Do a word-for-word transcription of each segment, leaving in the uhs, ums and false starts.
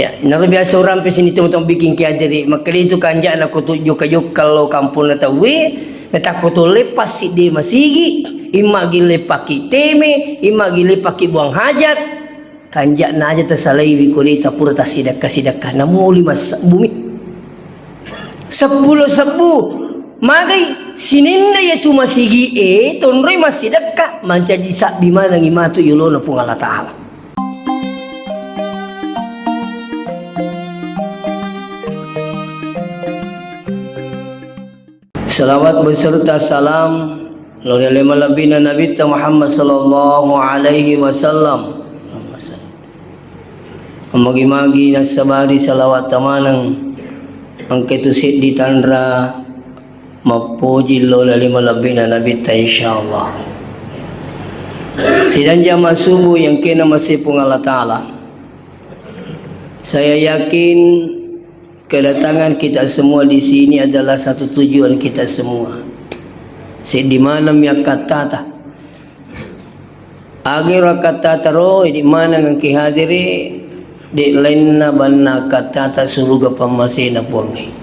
Ya, naro biasa orang pe sini tong-tong bikin ki ajari, makkeda itu kanja'na ko tu jokka-jokka lo kampungna tauwe, natakko to leppa siddi masigi, imma gi leppaki teme, imma gi leppaki buang hajat, kanja'na aja tasalaiwi ko de tapura tassidekka-sidekka, namuli massebbu mi. Seppulo sebbu, magai sininna iya tu masigi e, tonroi massidekka, mancaji sabbi manengi matu yolona Puang Allah Ta'ala. Salawat beserta salam lo ri ale malebbina Nabitta Muhammad sallallahu alaihi wasallam. Magi-magi nassabari salawat tamaneng engka tu seddi tanra mappoji lo ri ale malebbina Nabitta, insyaallah. Sidang jamaah subuh yang kena masih Puang Allah Ta'ala. Saya yakin kedatangan kita semua di sini adalah satu tujuan kita semua. Seddi maneng mi akkattata. Agero akkattata ro, idi maneng engki hadiri, de lainna banna akkattata suruga pammasena Puangnge.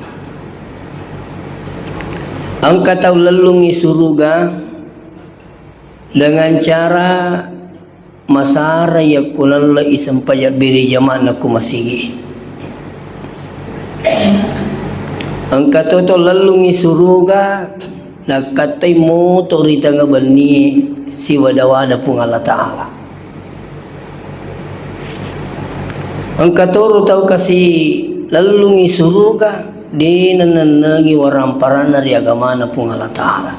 Engka tau lellungi suruga dengan cara masara yakko nallei sempajang bere jama'na ko masigi. Engka to to lellungi suruga nakkattai moto ri tengnga bennie siwada-wada Puang Allah Ta'ala. Engka toro tau kasi lellungi suruga de nanennengi waramparanna ri agamana Puang Allah Ta'ala.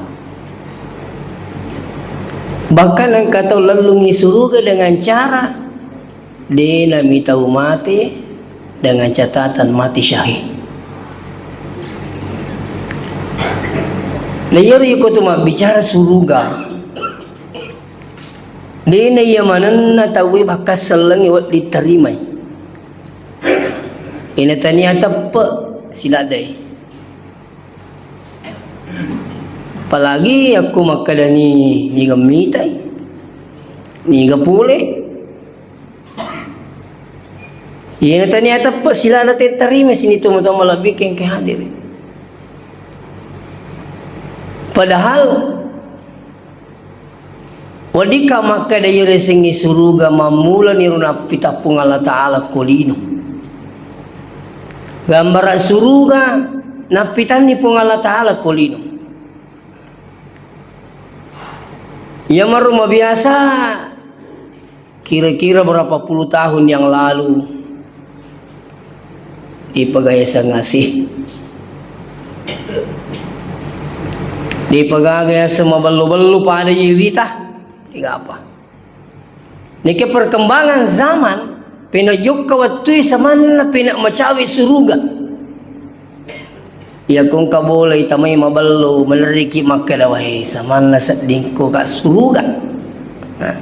Bahkan engka tau lellungi suruga dengan cara de namitau mate dengan catatan mati syahid. Na iyaro iko tu mabbicara suruga, de na iya manenna tauwe bakka sellengi wedding tarimai. Ina tania teppe siladai. Apalagi yakko makkedani niga mitai, niga pole. Iyana tania teppe silana tettarima sini tomatoa malebbi kengke hadir. Padahal weddikka makkeda iyaresengnge suruga mammulani ro nappita Puang Allah Ta'ala ko lino. Gambara suruga nappitanni Puang Allah Ta'ala ko lino. Iya maru mabiasa kira-kira berapa puluh tahun yang lalu dipegaya sengasi. Dipegaya semabellu-bellu pada irita. Tiga apa? Neke perkembangan zaman, pena jokka wettui samanna pena macawe suruga. Iya kongka bolai tamai mabello, meneriki makkeda, "Wahai samanna seddingko ka suruga." Nah.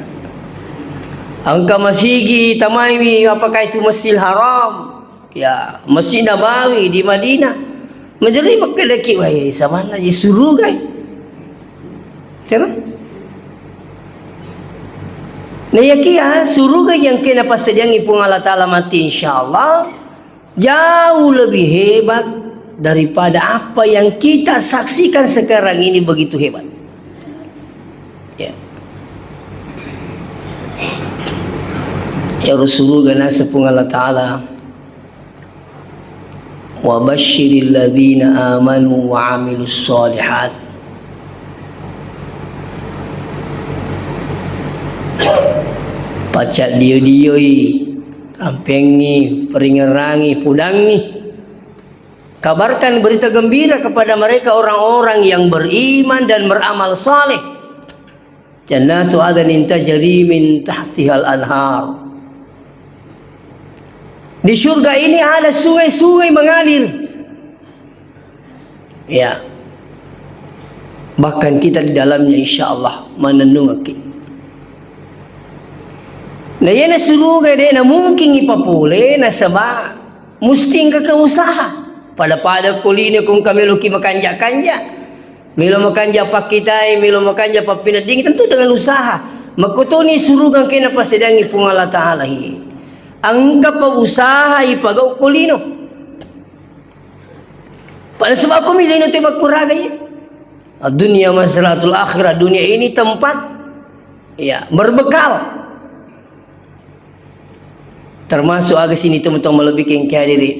Engka masigi tamaiwi, apakah itu Masjidil Haram? Ya, Masjid Nabawi di Madinah. Menjadi makkedaki, "Wahai samanna je suruga." Terus? Nah, iya kia suruga yang kena passediangi Puang Allah Ta'ala mati, insya Allah jauh lebih hebat daripada apa yang kita saksikan sekarang ini begitu hebat. Ya. Ya, suruga nasa Puang Allah Ta'ala. Wa basyiril ladzina amanu wa amilus shalihat. Pacca dio-dioi, rampengi, peringerangi, pudangi. Kabarkan berita gembira kepada mereka orang-orang yang beriman dan beramal saleh. Jannatu adnin tajri min tahtihal anhar. Di surga ini ada sungai-sungai mengalir. Ya. Bahkan kita di dalamnya, insya Allah, manennungaki. Nah, iyana suruga de na mungkin ipapole, nasaba musti engka usaha. Pada-pada ko lino ko engka meloki makanja-kanja. Melo makanja pakkitai, melo makanja pappineddingi, tentu dengan usaha. Makkotoni suruga engkena passediangi Puang Allah Ta'ala hi. Engkapa usaha ipagau ko lino. Pada sebab ko mi lino te makkuraga iya. Ad-dunya mazra'atul akhirah, dunia ini tempat, ya, berbekal. Termasuk aga sini teman-teman lebih kengki hadiri.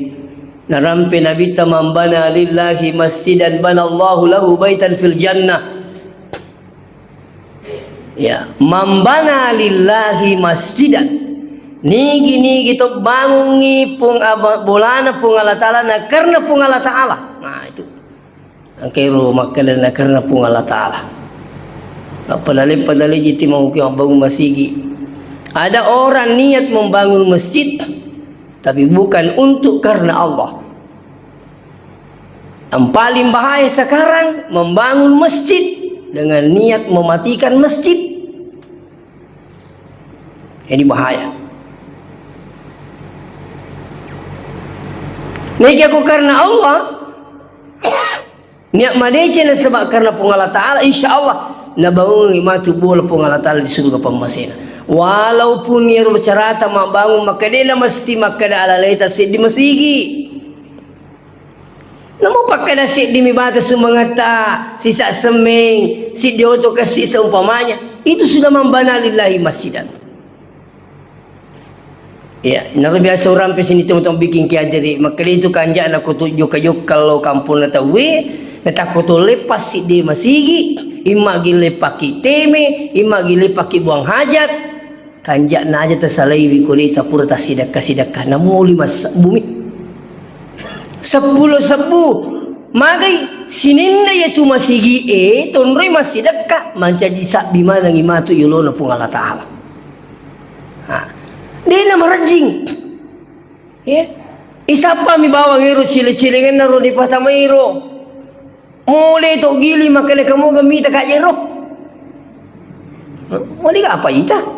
Narampe Nabi ta, "Man bana lillahi masjidan banallahu lahu baitan fil jannah." Ya, "Man bana lillahi masjidan." Nigi-nigi to bangungi Puang Aba-, bolana Puang Allah Ta'ala, na karena Puang Allah Ta'ala. Nah, itu. Engka ero makkeda na karena Puang Allah Ta'ala. Apa nalepa naleji ti mau ki bangun masigi. Ada orang niat membangun masjid, tapi bukan untuk karena Allah. Yang paling bahaya sekarang, membangun masjid dengan niat mematikan masjid. Ini bahaya. Niki aku karena Allah, niat madeceng nasaba karena Puang Allah Ta'ala, insya Allah nabangungi matu bola Puang Allah Ta'ala di surga pammasena. Walaupun iyaro carata mabbangung, makkeda na mesti makkeda alaleta seddi masigi. Namo pakkeda seddi mi bata sumangetta, sisa semmeng, siddi oto kessi seumpamanya, itu sudah man bana lillahi masjidan. Ya, naro biasa orang pe sini teman-teman bikin kiajari, makkeda itu kanjana ko tu jokka-jokka lo kampung na tauwe, na takko to lepas siddi masigi, imma gille paki teme, imma gille paki buang hajat. Kanja'na aja tasalaiwi ko de' tapura tassidekka-sidekka. Namo lima sebbu mi. Seppulo sebbu. Magai sininna iya tu masigi e, tonroi massidekka, mancaji sabbi manengi matu yolona Puang Allah Ta'ala. Ha. De'na marejjing. Ya. Isappa mi bawang ero cile-cilengenna ro dipatamairo. Mole to gili makkeda kamoga mita kajero. Mole apa ita?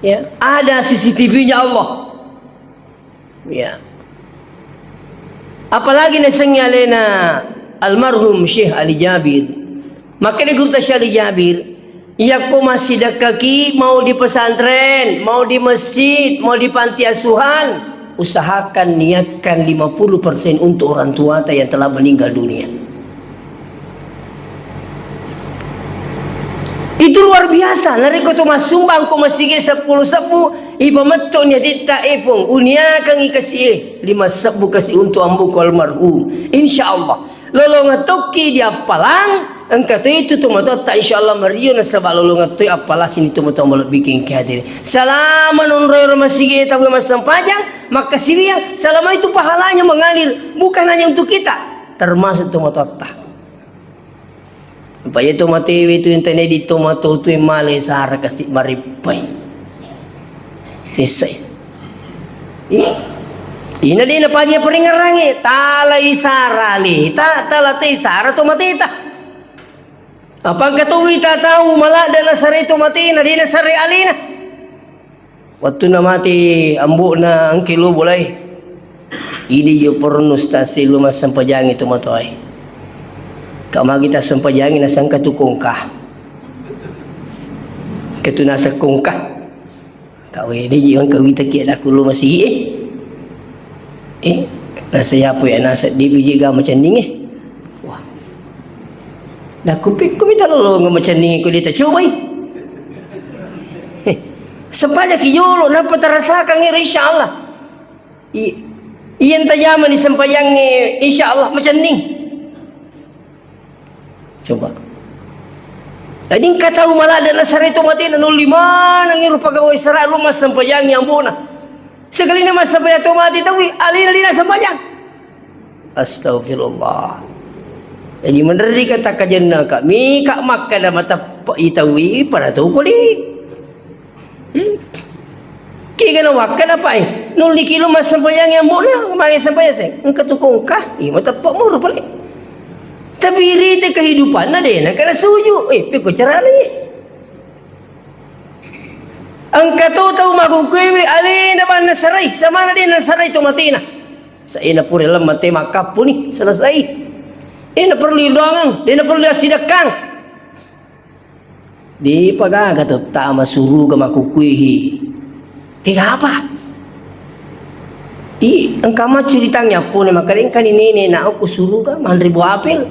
Ya, ada C C T V-nya Allah. Ya. Apalagi nasengngi alena almarhum Syekh Ali Jabir. Makkeda gurutta Syekh Ali Jabir, iyakko massidekkaki mau di pesantren, mau di masjid, mau di panti asuhan, usahakan niatkan lima puluh persen untuk orang tuata yang telah meninggal dunia. Itu luar biasa. Narekko to massumbang ko masigi seppulo sebbu, ipametto ni atitta, "Eh, Puang, uniakangi kasi e lima sebbu kasi untuk amboku almarhum." Insya Allah. Lolongeng tokki diappalang, engka to itu tomatoatta, insya Allah mario nasaba lolongeng toi appalasini tomatoa malebbi kengke hadiri. Salama nonroi ro masigi e tauwe massempajang, makkasiwiang, salama itu pahalanya mengalir, bukan hanya untuk kita, termasuk tomatoatta. Apa iya tomatewe tu yang tane di tomato tu yang male sara kasti marippai. Sisai. Ih, ina de' napaja paringerrangnge, talai sara aleta, tala te sara to mateta. Apa engka to wita tau maladde' nasare to matena, de' nasare alena. Wettunna mate ambo'na engke lo bolai. Idi jo porno stasi lo massempajangi to matoae. Ka magi tassempajangi nasangka tu kongka. Ketu naseng kongka. Kawede ji engka wita ki adakku lo masigi e. Eh, nasa yapo ya nasa depi ji ga macenning e. Wah. Dakku pikku mi talolongo macenning ko dita cobai. Eh, sempajaki jolo, nappa tarasakang ero, insya Allah. I-, iya tajamani sempajangnge, insya Allah macenning. Coba. Jadi engka tau maladde' nasare to matena, nolli maneng ero pegawai sara lo massempajangi ambo'na. Sekalina massempajang to mate tauwe, alena de' nassempajang. Astagfirullah. Jadi menderri kata kajenna ka, mika makkada mateppe'i tauwe pada tau kodi. Hmm? Kega na wakkeda apa e? Nulli kilo massempajang yang bona, magi sempajang se. Engka tu kongka, ih mateppe' moro pale. Tapi rite kehidupanna de' na kena suju. Eh, peko carana ye. Engka to tau makkukkue alena bang nasarai, samana de' nasarai to matena. Saena pura lemma te makkappuni, selesai. De' na perlu doangeng, de' na perlu assidekkang. De'pa gaga to tama suruga makkukuihi. Kega apa? I, engka macuritangngi appone makkeda engkani nene na okko suruga manre buah apel.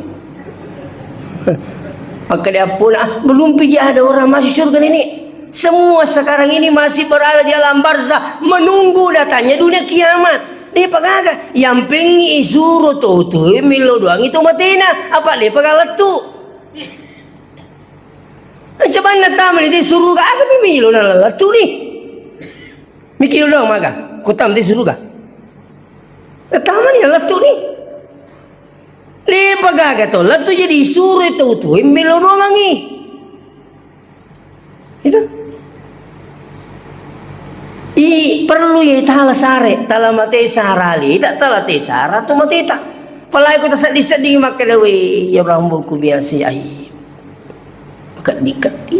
Makkeda appone, "Ah, belum piji ada orang masuk surga, Nenek. Semua sekarang ini masih berada di alam barzah, menunggu datangnya dunia kiamat." Depa gaga, yampengngi isuro to tuwe mello doangngi to matena, apa depa gaga lettu. Coba natamani te suruga aga pi melo na lettu ni. Mikir doang maga, ko tama te suruga. Natamani lettu ni. Depa gaga to lettu jadi isuro to tuwe mello doangngi. Itu. I, perlu ya tala sare, tala mate sara lita, tala te sara tu mateta. Apalagi ko taseddi-seddi makkeda, "We, ya rambuku biasa ai." Keddi-keddi.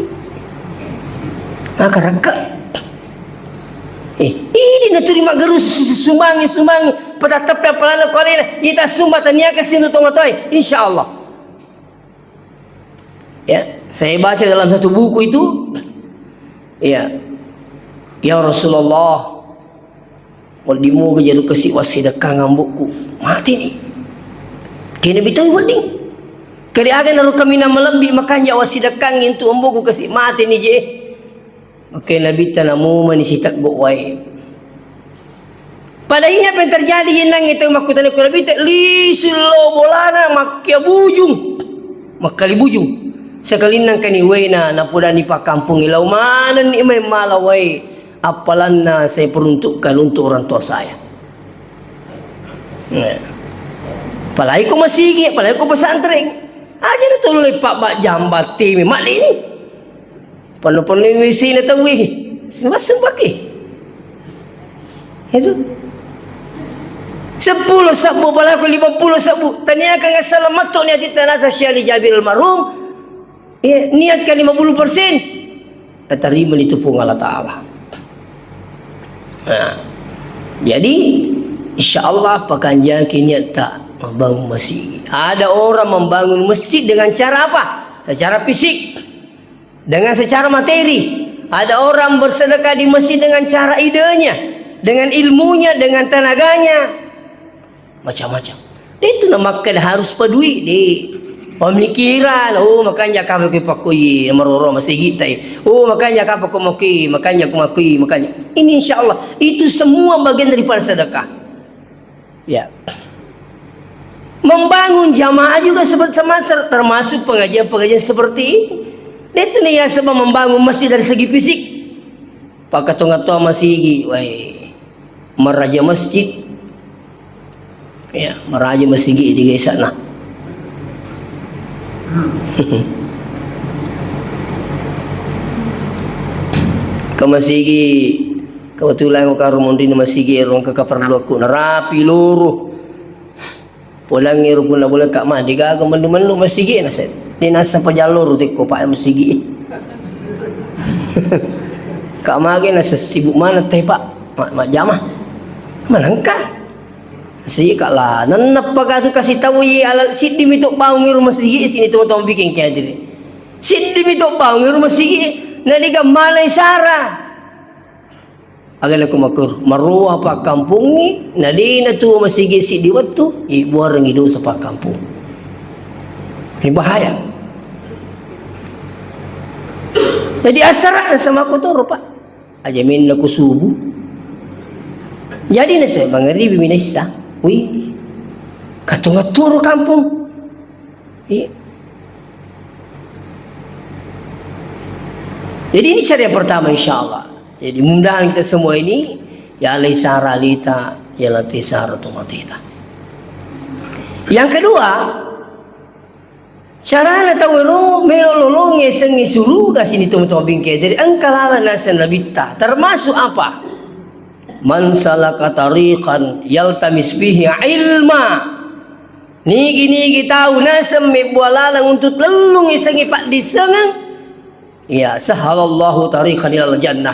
Maka rekka. Eh, ini naturi maggeru su-, su-, sumangi, sumangi. Patateppe apalagi ko alena, ita sumba tania ke sini tomatoy, insya Allah. Ya, saya baca dalam satu buku itu, ya, "Ya Rasulullah, wedding moga jaru kasi wassidekkang ambo'ku, mati ni." Kena bitau wedding. Kede aga naru kaminang malebbi makanja wassidekkang untuk ambo'ku kasi mati ni je. Makkeda Nabitta, "Namumani siteggo wae." Pada iya apa yang terjadi, yennang itu makkutana ku Nabitta, lisu lao bolana makkia bujung. Makkali bujung. Sekalinna kani waena napodani pakkampungi lao manenni mai mala wae appalanna saya peruntukkan untuk orang tua saya. Nah. Apalagi ko masigi, apalagi ko pesantren. Aja na tolong lepak bak jambat timi, mak ini. Penuh-penuh W C na tauwe. Sembah-sembah ke. Itu. Seppulo sabbu, apalagi lima puluh sabbu. Taniakan asal matok ni ati tanasa syali Jabir almarhum. Iya, niatkan lima puluh persen. Terima itu Puang Allah Ta'ala. Nah, jadi, insya Allah, pakanjaki niatta membangun masigi. Ada orang membangun masjid dengan cara apa? Secara fisik. Dengan secara materi, ada orang bersedekah di masjid dengan cara idenya, dengan ilmunya, dengan tenaganya, macam-macam. Itu namakkeda harus peduli di pemikiran. Oh, makanja kapang ko pakkoi maroro masigi tai. Oh, makanja kapang ko makkoi, makanja ko makkoi, makanja. Ini insya Allah itu semua bagian daripada sedekah. Ya. Membangun jamaah juga seperti sama ter-, termasuk pengajian-pengajian seperti ini. Itu nih ya sebab membangun masjid dari segi fisik. Pakkatonga-tonga masigi, wai. Maraja masjid. Ya, maraja masigi di desa na. Ke masigi, kebetulan ko karo mondri na masigi ero engka kaparelluakku narapi loro. Podangngi ero punna boleh kak ma, degaga mennu-mennu masigi na se. De nasa pajalloro tekko pak masigi. Kak mage nasa sibuk mana teh pak, ma-, majjama. Manengka. Sika la, nennappa katu kasi tau ye ala siddi mi to baung ero masigi sini to tau bikin kaya tadi. Siddi mi to baung ero masigi, na diga malai sara. Aga nako makur, maroa pakkampungngi, na de na tu masigi siddi wettu, ibuarengngi dosa pakkampung. Ini bahaya. Jadi asara na sama kotoro, Pak. Aja minna ku subuh. Jadi nasa mangaribi minaissa. Wih. Katunga turu kampung. Iya. Jadi ini cara yang pertama insya Allah. Jadi mudah-mudahan kita semua ini ya alai sara lita, ya lati sara tu matita. Yang kedua, carana tau ero melo lolongnge sengngi suruga sini tomatoa bingke. Jadi engka laleng naseng nabitta. Termasuk apa? Man salaka tariqan yaltamis fihi ilma. Nigi-nigi tau naseng mebbuang laleng untuk lellung isengngi paddissengeng. Ya, sahhalallahu tariqan ilal jannah.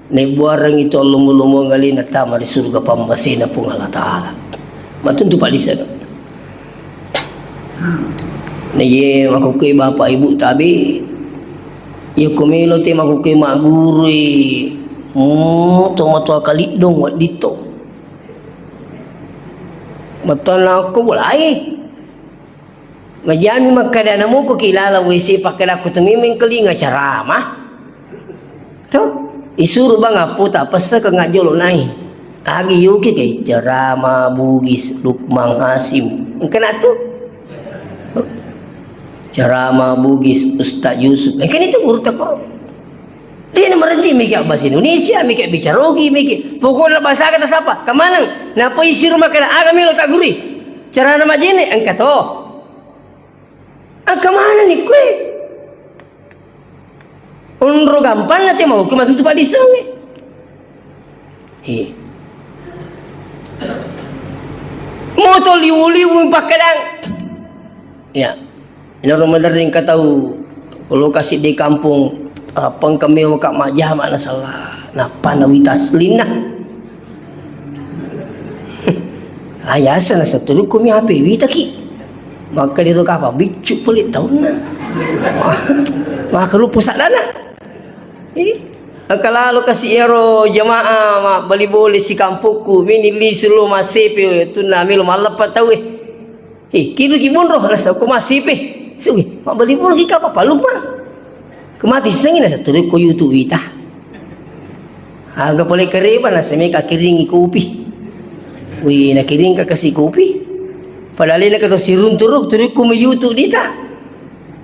Naibbuarengngi to lomo-lomo ngalena tama ri surga pammasena Puang Allah Ta'ala. Matuntu paddissengeng. Naiye makkukue bapak ibu tabe, iya ko melo te makkukue maggurui, mm, to matoa kaliddong wedditto. Bettuanna okko bolai. Majami makkeda namoko ki lala W C pakkeda ko tu memeng kelinga ceramah. Tuh, isuru bang apu tak pesa ke ngajolo nai. Agi yuki ke ceramah Bugis Lukman Hasim. Engkana tu. Ceramah Bugis Ustaz Yusuf. Engkana itu guru takoro. Dena merenti miki bahasa Indonesia, miki bicara Ogi, miki. Pokokna bahasa kata sapa? Kemaneng? Napa isi rumah kena aga melo tak guri? Carana majene engka to. Engka mana ni kue? Onro gampanna te mau ke matu tempat disengi. Iya. Moto liwu-liwu pakkedang. Ya. Ina Ramadan ringka tau lokasi di kampung, ah, pengkemeo ka majama na salah. Napa na wita selina? Ayasa na satu kumi ape wita ki. Maka di roka apa biccu pelit taunna. Maka lupu sadana. Ih, engka lalo kasi iyaro jamaah mabbali bole sikampokku, mini lisu lo massepe, tunna melo malleppa tau e. Eh, kidu ki monro, rasa ko massepe. Sugi, mabbali bole ki kapa palupa. Kemati sengi nasa turu ko YouTube wita. Aga pole kareba nasa meka kiringi kopi. Wi, nakiring ka kasi kopi. Padahal ini kata sirunturuk, turu ko YouTube dita.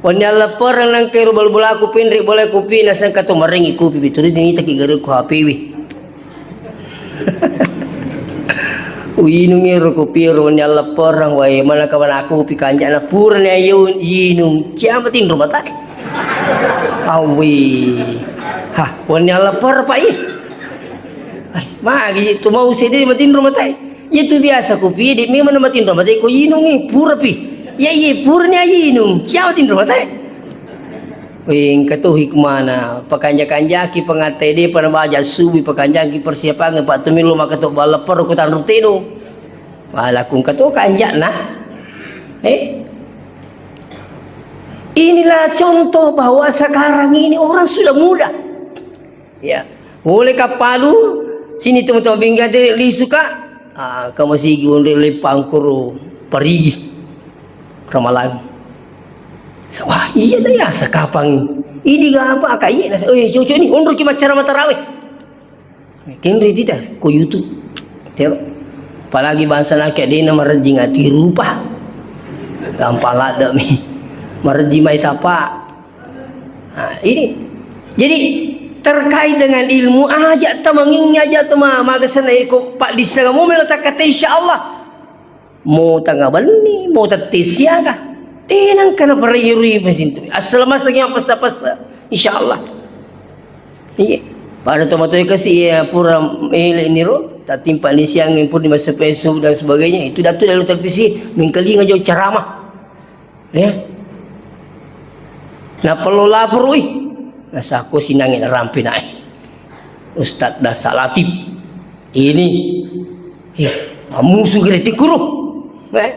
Wenni alleppereng nangka ero bal-, bolaku penre bolai kopi, nasengka to marengi kopi, bituri nita ki gare ko H P wi. Uinung ero kopi ero wenni alleppereng, wae mana kawan aku kopi kanjana pura ni ayo inung. Ciama tinro matai. Awi. Hah, wenni alleppereng, Pak, ih. Ai, magi tu mau sedi matinro matai. Iya tu biasa kopi, de memang matinro matai ko inung i, pura pi. Iya, iya, pura ni ayo inung. Ciama tinro matai. Wih, engka tu hikmana, pakanja-kanjaki pangatte de pada baja subuh, pakanjaki persiapan, Pak, tu melo maka tu balepper ko tanru tenu. Walaku engka tu kanjana. Eh? Inilah contoh bahwa sekarang ini orang sudah mudah. Ya. Mulai kappalu, sini teman-teman bingga de lisuka. Ah, kamasigi onre lepangkuru parigi. Ramalang. Sa-, wah, iya dah ya, sakapang. Ini ga apa, aka iya, nasa, "Eh, cocok ni, onro ki maccara matarawe." Kenri tidak, ko YouTube. Tero. Apalagi bangsa nake dena marejing ati rupa. Gampang ladde mi. Marejing mai sapa. Nah, ini. Jadi, terkait dengan ilmu, aja tamangingi aja tu ma-, magasana iko Pak Dissa kamu melo takate, insya Allah. Mo tanga benni, mo tette siaga. Eh, nangka na parayurui masintu. Asal masagi yang pesa-pesa. Insya Allah. Iya. Pada tomatoi kasi ya pura ele niro, tatimpa ni siang pun di masa pesu dan sebagainya. Itu datu dalam televisi, mengkalinga jauh ceramah. Ya. Nappa lo lapor, ui. Nasako sinangi narampe nae. Ustaz Dasa Latif. Ini. Ya, musuh gere tikuru. Eh.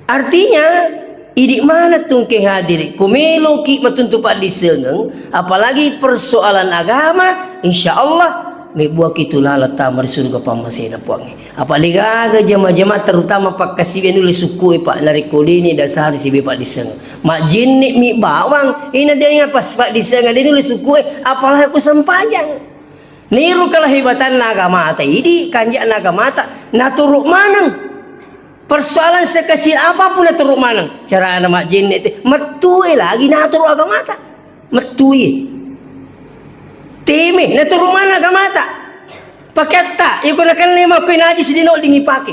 Artinya, idi mana tungke hadiri. Ku meloki matuntu paddisengeng, apalagi persoalan agama, insya Allah, mebuaki tulala tama di surga pammasena Puangnge. Apa degaga jama-jama, terutama pakkasiwiang nulle sukku'e, Pak, narekko de'ni dasari sibawa paddissengeng. Majjenne'mi bawang, ina de'na pas paddissengeng, de' nulle sukku'e, apalagi ku sempajang. Niru kalahebatanna agamata, idi kanja'na agamata, naturu maneng. Persoalan sekecil apapun naturu maneng. Carana majjenne te, mettue lagi naturu agamata. Mettui. Teme, naturu mana agamata. Pakeatta, iko nakenna makkoi najis dino dingipake.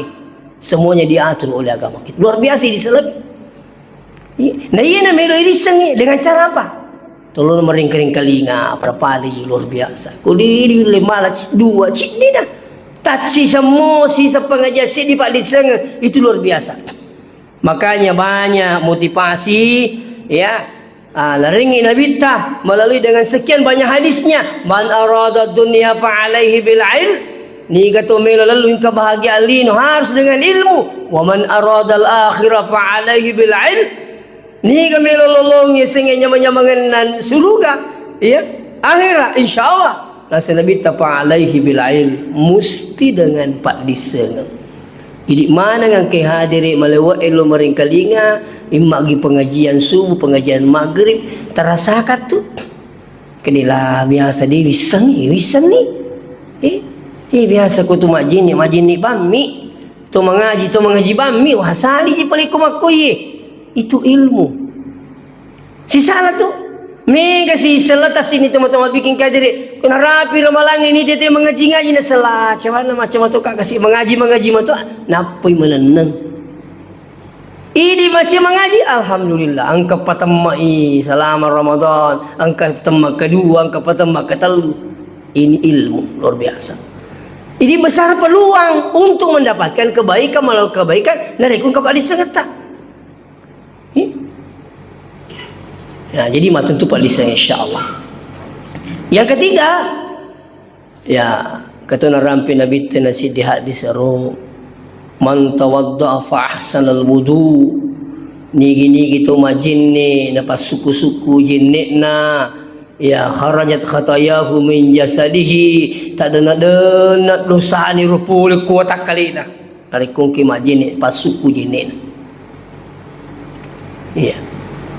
Semuanya diatur oleh agama kita. Luar biasa di seleb. Iya. Nah, iya na melo irissengi dengan cara apa? Tolong meringkering kalinga, berapa kali luar biasa. Kau diri le malah dua cik dina. Taci semua sisa pengajian sini Pak diseng itu luar biasa. Makanya banyak motivasi, ya. Ah, laringi Nabitta melalui dengan sekian banyak hadisnya, "Man arada dunya fa alaihi bil ilm." Niga to melo lellung kebahagiaan lino harus dengan ilmu. "Wa man aradal akhirah fa alaihi bil ilm." Niga melo lolongi senge nyamang-nyamangennan suruga, ya, akhirat, insya Allah. Nasa Nabitta fa alaihi bil ilm, musti dengan paddissengeng. Idi maneng engka hadere malewe elo maringkalinga, immagi pengajian subuh, pengajian maghrib, terasakattu. Kedela biasa de wissengngi, wissengngi. Eh, eh, biasa ko tu majinni, majinni bammi. To mangaji, to mangaji bammi, wah, saliji pale ko makkoye. Itu ilmu. Sisala tu. Mega si sella tasini toma-toma bikin kadere. Kena rapi ramalangi ni tete mangaji-ngaji na sella. Cewana macam tu kak kasi mangaji-mangaji matu. Napoi meneneng. Idi baca mangaji, alhamdulillah. Engka patemma'i selama Ramadan, engka temma kedua, engka patemma ketellu. Ini ilmu luar biasa. Ini besar peluang untuk mendapatkan kebaikan, melakukan kebaikan, narekko engka paddissengetta. Iya. Nah, jadi matentu paddisseng, insya Allah. Yang ketiga, ya, katona rampe Nabitta na siddi hadis ro, "Man tawadda'a fa ahsanal wudu." Nigi-nigi to majenne, napassuku-suku jenne'na, ya, kharajat khatayahu min jasadihi, tadenna-denna dosani ro pole ko watakkalena. Narekko engki majjenne, passuku jennena. Iya.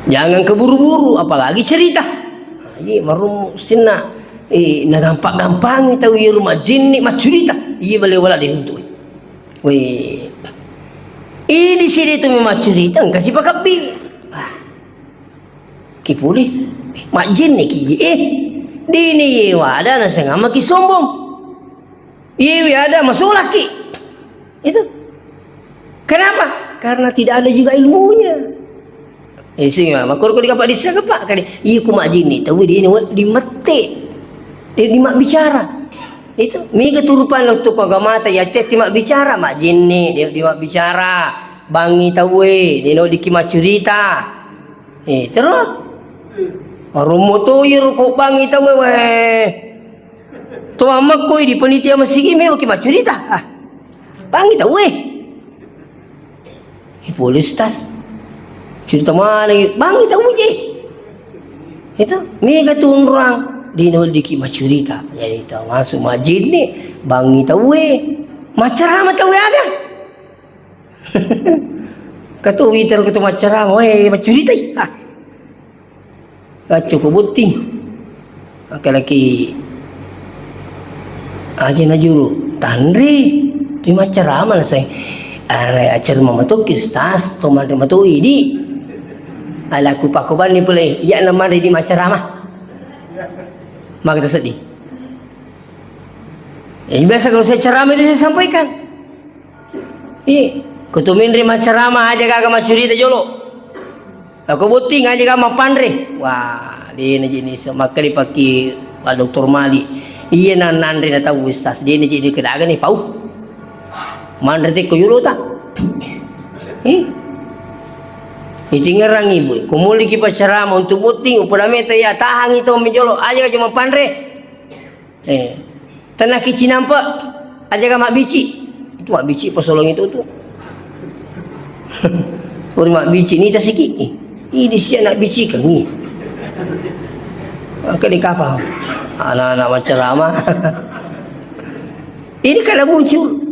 Jangan keburu-buru, apalagi cerita. Nah, iya, marummu sinna, eh, nagampang-gampangi tau iya rumah jinni maccurita. Iya, bale wala deh untuk. Weh. Ini sini tu memang cerita, engka sipakabbi. Ah. Ki puli, majjenne ki je, eh, dini ye wada nasengama ki sombong. Ye wada masolaki. Itu. Kenapa? Karena tidak ada juga ilmunya. Eh, sing, makkorko dikapa dissegapa kali. Iya ku majjenne, tau dini wa-, dimette. Dia dimabbicara. Itu, mega turupan untuk agamata, ya, teti mabbicara, majjenne, dia, dia mabbicara. Bangi tauwe, dino diki maccurita. Eh, terus? Marummo to iyaro ko bangi tauwe, weh. To mammekko di panitia masigi, mewaki maccurita. Ah. Bangi tauwe. Eh, pole, Ustaz. Cerita mana? Bangi tauwe je. Itu, mega tunrang. Dino diki maccurita. Jadi, termasuk majjenne, bangi tauwe. Maccarama tauwe aga. Katu witero katu maccarama, weh, maccuritai. Ah. Lacco ko botting. Akkalaki aja najulu, tanre. Tu maccarama naseng. Are acara mama toki, Ustaz, to manre matoi di. Ala ku pakobanni pole, iya na manre di maccarama. Maka tersedih. Jadi biasa kalau saya ceramah itu saya sampaikan. Iya, kutu menre maccarama aja gaga maccurita jolo. Aku botting aja gaga mappanre. Wah, dena jenis maka dipaki Pak Doktor Mali. Iya na nanre na tau Ustaz, dena jadi kedaga nih pau. Manre teko jolo ta. Ih. Itingerang ibu, kumuliki paccarama untuk botting, upada meta ya tahangi to menjolo aja gaga mappanre. Eh, tenaki cinampe, aja ga mabbici. Itu mabbici pasolong itu tu. Puri mabbici ni tasiki. Ini sia nak bici kangi. Maka di kapal. Anak-anak macam lama. Ini kada muncul.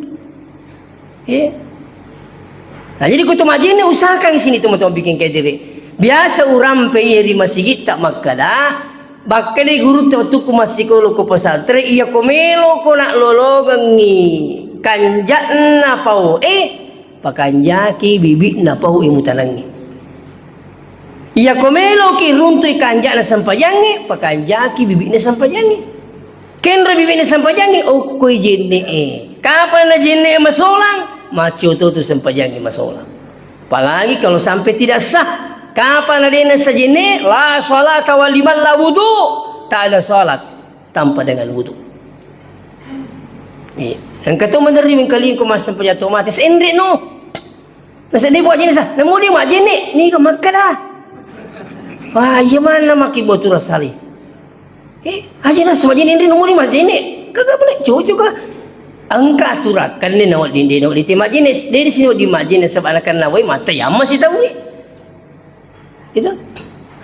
Iya. Nah, jadi ko to majjenne usahakan sini to, to bikin kedere. Biasa urampe iya ri masigitta makkada, bakkeda gurutta wettukku massikolo ko pesantren, iya ko melo ko nak lologengi kanja'na pau e, pakanjaki bibi'na pau e mutanangi. Iyako meloki runtui kanja'na sempajangnge, pakanjaki bibi'na sempajangnge. Kenro bibi'na sempajangnge, okkoi jenne'e. Kapang na jenne'e masolang, maccoto tu sempajangnge masolang. Apalagi kalau sampai tidak sah. Kapang na dena sah jenne'e, la salata wa liman la wudu. Tak ada salat tanpa dengan wudu. Iya. Engka to maderri wengkalingko massempajang to mate, senre no. Nasedding buat jenis ah, namudi majjenne, niga makkada. Wah, iya manna maki botu rasali. Eh, aja na semajjenne namudi majjenne. Kagak boleh, cocok kah? Engka aturan, kan ni nawa dinde, nawa dite majjenne, dari sini di majjenne sebab anak kan nawai mata yamma si tahu. Itu.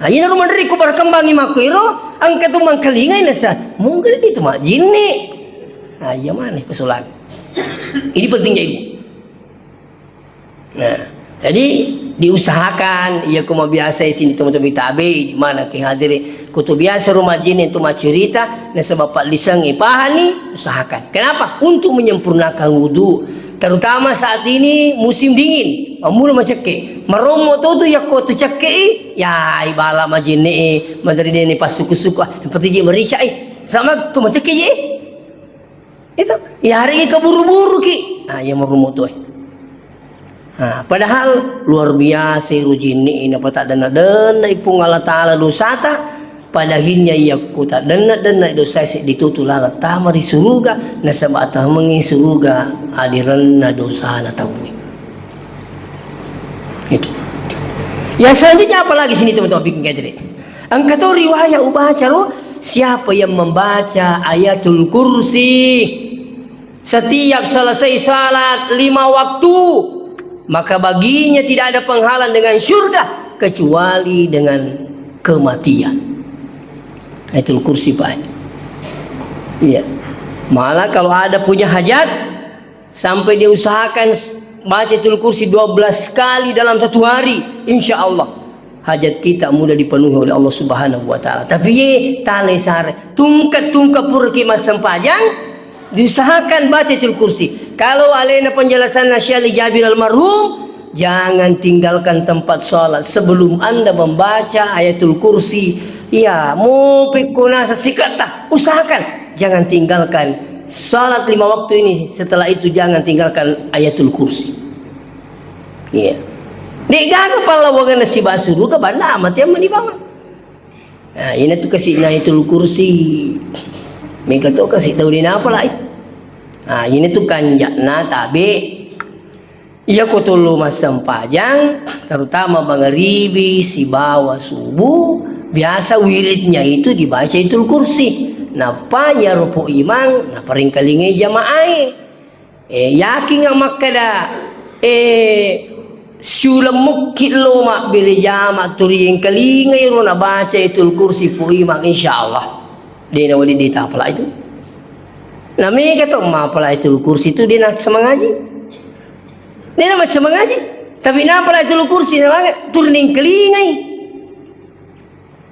Nah, iya naru manderri ku berkembangi makku iro, engka tu mangkalingai nasa. Mungkin di tu majjenne. Nah, iya mana pesolang. Ini pentingnya ibu. Nah, jadi diusahakan, iya ko mabiasa sini teman-teman tabe, di mana ke hadiri, ko tu biasa rumah jin itu macurita, nasaba paddisengnge pahani, usahakan. Kenapa? Untuk menyempurnakan wudu. Terutama saat ini musim dingin, mammula macekke. Marommo to tu yakko tu cekke i, ya ibala majinne e, madari dene pasuku-suku, ah, yang penting je merica i. Sama tu macekke je. Itu, ya hari ini keburu-buru ki. Ah, ya marommo tu e. Ah, padahal luar biasa iro jinne e, napataddenna-denna i Puang Allah Taala dosata, Padahinnya yakko taddenna-denna dosae seddi tu, tu laleng tama ri suruga, nasaba atamengngi suruga adirenna dosana tauwe. Itu. Yang selanjutnya apa lagi sini teman-teman bikin kayak tadi? Engka to riwayat ubaca ro, siapa yang membaca Ayatul Kursi setiap selesai salat lima waktu, maka baginya tidak ada penghalang dengan syurga kecuali dengan kematian. Ayatul Kursi, Pak. Iya. Malah kalau ada punya hajat, sampai dia usahakan baca Ayatul Kursi dua belas kali dalam satu hari, insya Allah hajat kita mudah dipenuhi oleh Allah Subhanahu wa Ta'ala. Tapi ye tale sare, tungkat-tungkat purki massempajang, diusahakan baca Ayatul Kursi. Kalau alena penjelasan Syekh Ali Jabir almarhum, jangan tinggalkan tempat sholat sebelum Anda membaca Ayatul Kursi. Ya, mau pekko nasa sikata, usahakan jangan tinggalkan sholat lima waktu ini. Setelah itu jangan tinggalkan Ayatul Kursi. Iya. De'gaga pallawangenna sibawa suruga, banna mate mani bawang. Nah, ina tu kasi Ayatul Kursi. Mega to kasi tau de napalai. Nah, ina tu kanja'na tabe. Iya ko tollo massempajang, terutama mangaribi sibawa subuh, biasa wiridnya itu dibaca Ayatul Kursi. Nappa iyaro po imang naparingkalingai jamaae. Eh, yakinga makkeda, eh, siuleng mukki lo mabbere jama tuli engkalingai ro nabaca Ayatul Kursi po imang, insyaallah. De nawali de tapala itu. Na mega to mapala Ayatul Kursi tu de na semangaji. De na semangaji. Tapi napala Ayatul Kursi na manga tuli engkalingai.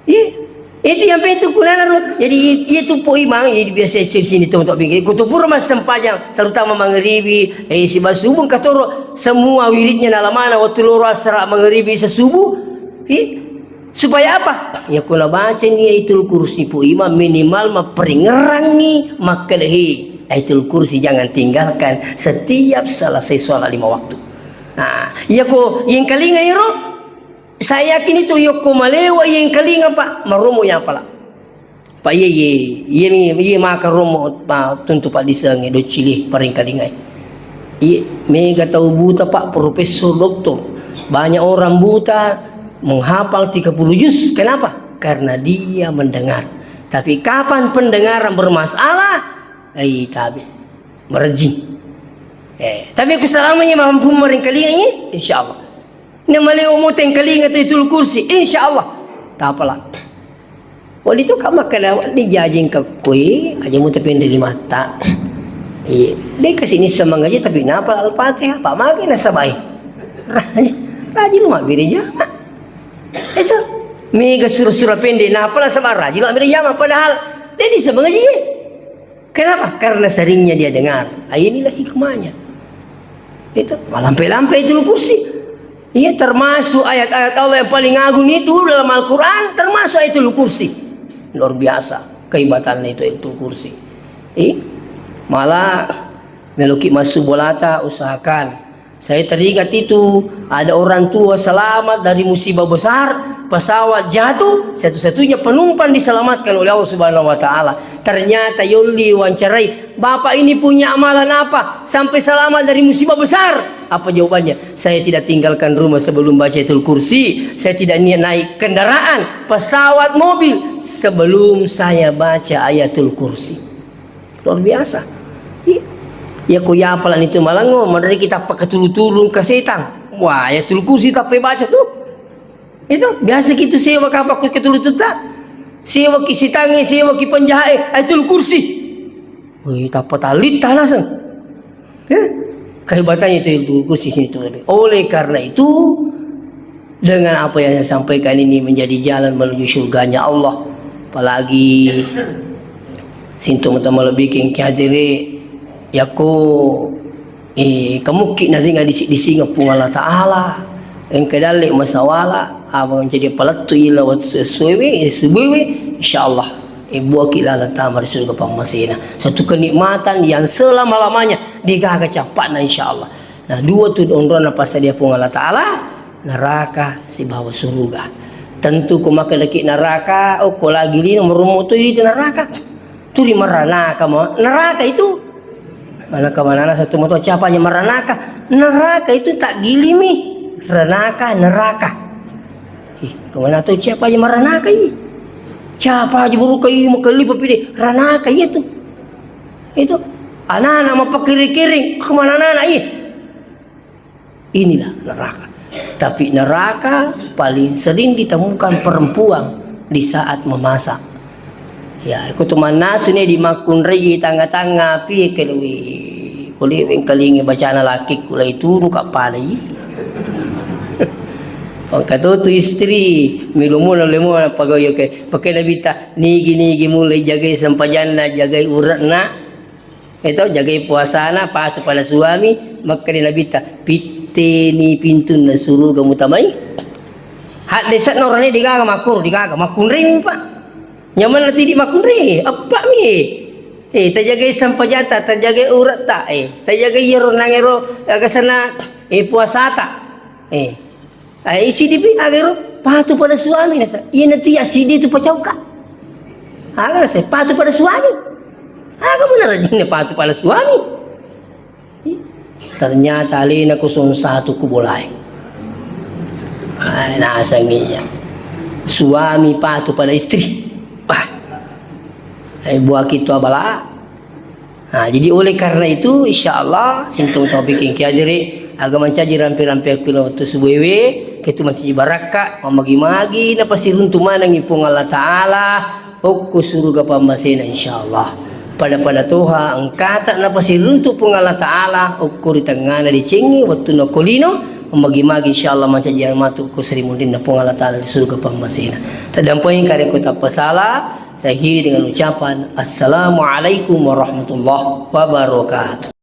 Iya. Itu yang penting kunana ro. Jadi, itu po imang, jadi biasa cek sini teman-teman pikir. Kutupur mas sempajang, terutama mangeribi, eh, si basubung katoro, semua wiridnya nalamana waktu loro asara mangeribi sesubuh. Iya. Supaya apa? Ya, kuna baca ni Ayatul Kursi po imang minimal maperingerangi makkeda, "Hei, Ayatul Kursi jangan tinggalkan setiap selesai sholat lima waktu." Nah, iya ko yang kalinga iro, Saya yakin itu yokko malewa iya engkalinga, Pak, maromo iya pala. Pak, iya, iya, iya mi, iya maka romo, Pak, tuntu Pak disengnge, doccili, paringkalingai. Iya, mega tau buta, Pak, profesor, doktor. Banyak orang buta menghafal tiga puluh juz. Kenapa? Karena dia mendengar. Tapi kapan pendengaran bermasalah, ai tabe. Merejing. Eh, tapi ku selamanya mampu meringkalingai, insya Allah. Na malewa muteng kalinga tu Ayatul Kursi, insya Allah. Tapala. Wali tu kama kada wali jajing ka kui, aja muta pende limata. Iya, de kasi ni semangaji tapi napa Al-Fatihah, apa magi nasabai. Raji, raji lu mabbere jama. Itu mega sura-sura pende, napa nasaba raji lu mabbere jama, padahal de di semangaji. Kenapa? Karena seringnya dia dengar. Ah, inilah hikmahnya. Itu, malampe-lampe Ayatul Kursi. Iya, termasuk ayat-ayat Allah yang paling agung itu dalam Al-Quran, termasuk Ayatul Kursi. Luar biasa kehebatannya itu Ayatul Kursi. Iya. Malah, meloki masuk bolata, usahakan Saya teringat itu, ada orang tua selamat dari musibah besar, pesawat jatuh, satu-satunya penumpang diselamatkan oleh Allah Subhanahu wa Ta'ala. Ternyata yolli wawancarai, "Bapak ini punya amalan apa sampai selamat dari musibah besar?" Apa jawabannya? "Saya tidak tinggalkan rumah sebelum baca Ayatul Kursi, saya tidak niat naik kendaraan, pesawat, mobil sebelum saya baca Ayatul Kursi." Luar biasa. Iya. Iya, ko iya apalagi itu malango, madari kita pakai tulu-tulu ke setang. Wah, Ayatul Kursi tapi baca tuh. Itu biasa gitu sewa kapal ke tulu tuta. Sewa ki sitangi, sewa ki penjahat, eh, Ayatul Kursi. Wih, tapa talit tanah sen. Eh? Kehebatannya itu, itu kursi sini tuh. Oleh karena itu, dengan apa yang saya sampaikan ini menjadi jalan menuju surganya Allah. Apalagi sintu mata malebbiking ki hadiri, yako, eh, kemukki naringa disi-, disingeng Puang Allah Ta'ala. Engka dalle masawala, apa menjadi palettu ila wat-, suwe-suwe, eh, subuwe, insyaallah. Eh, buaki laleng tama ri surga pammasena. Satu kenikmatan yang selama-lamanya degaga cappa'na, insyaallah. Nah, dua tu onronna passadia Puang Allah Ta'ala, neraka sibawa suruga. Tentu ko makkedaki neraka, oh, ko lagi lino merummu tu idi neraka. Tu ri maranaka mo, neraka itu. Mana kemanana satu moto, siapa aja maranaka? Neraka itu tak gilimi. Ranaka, neraka. Ih, kemana tu siapa aja maranaka ini? Siapa aja buruka ini, makelli papide, ranaka iya tu. Itu. Anak-anak mau pakiring-kiring, kemana anak-anak iya? Inilah neraka. Tapi neraka paling sering ditemukan perempuan di saat memasak. Ya, iko tu mannasu ni di makkunrai tanga-tanga api, ke lui. Ko liweng kalingi bacana laki ku lai tunu ka palai. Pangka tu, tu istri, milumuna lemuna pagayo ke. Pakai Nabi ta, nigi-nigi mulai jagai sempajanna, jagai uratna. Eto, jagai puasana, patuh pada suami, makkeda Nabitta, "Pitteni pintunna suruga mutamai." Haddese'na orane degaga makkuro, degaga makkunrai, Pak. Nyamanna tidi makkunrai, eppa'mi. Eh, tajagai sampajata, tajagai uratta, eh, tajagai iyaro nangero, aga sana, eh, puasata. Eh. Ai, sidipi, agaro, patuh pada suami, nasa. Iya, nanti ya, sidi tu pacauka. Aga nasa, patuh pada suami. Aga benar jinna patuh pada suami. Ih, ternyata alena kosong satu ku bolai. Ai, nasangi iya. Suami patuh pada istri. Wah. Ai, buah kitu abala. Nah, jadi oleh karena itu, insya Allah, sintung taufiking ki hadiri, aga mancaji rampe-rampe aku waktu subuh ewe, ketu mancaji barakka, mamagi-magi, napasiruntu manengi Puang Allah Ta'ala, okko suruga pammasena, insya Allah. Pada-pada toha, engkata napasiruntu Puang Allah Ta'ala, okko ri tengngana decengi, waktu nakolino, mamagi-magi, insya Allah, mancaji matu ko seri munrinna Puang Allah Ta'ala di suruga pammasena. Tadampoi kareko tappasala, saya akhiri dengan ucapan, Assalamualaikum warahmatullahi wabarakatuh.